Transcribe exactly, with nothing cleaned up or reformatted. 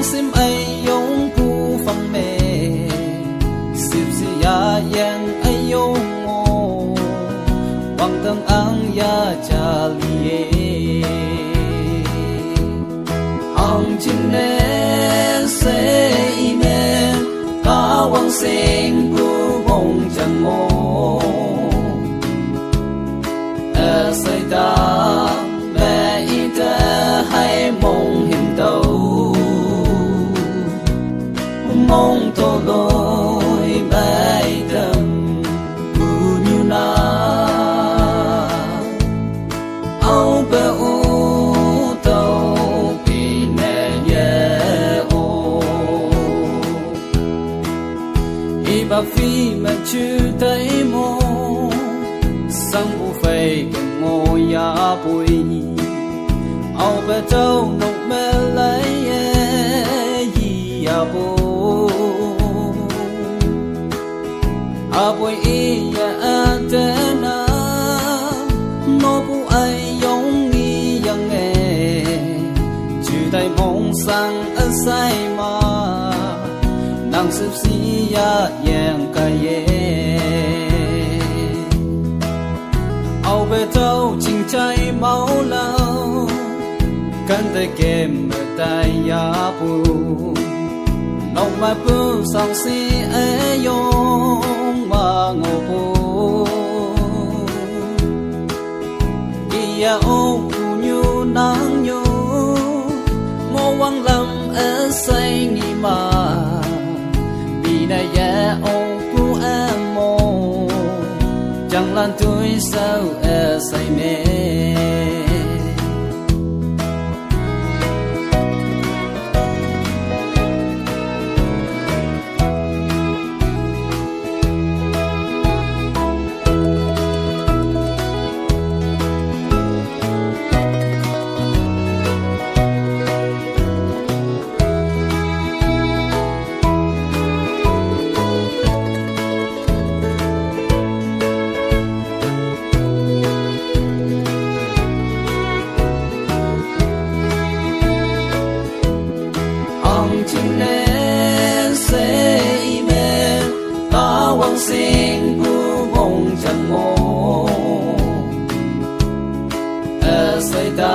Sim ai yong pu fang me, sip si ya yang ai yong o, wang tang ang ya cha li ye. Ang chin ne se i ne, ka wang sing pu bong chang mo. A sai ta, ba i ta hai mong him tau. Mong to loi bai tam, pu nyu na. Au ba u tau pi ne ye o. I ba fi ma chu tai mo. Sang bu fei ke mo ya bui. Au ba tau nok ma lai ye yi ya bu. A bui i ya a te na. No bu ai yong ni yang e. Chu tai mong sang a sai ma. Nang sip si ya yang ka ye. Au be tau ching chai mau lau. Kan te kem tai ya pu. Nong ma pu sang si e yong ma ngo pu. Ia o pu nyu nang nyu. Ngo wang lam e sai ngi ma. Bi na ya o pu e mo. Chang lan tui sau e sai me. Ang chin ne se i me, ta wang sing pu mong chang mo. A sai ta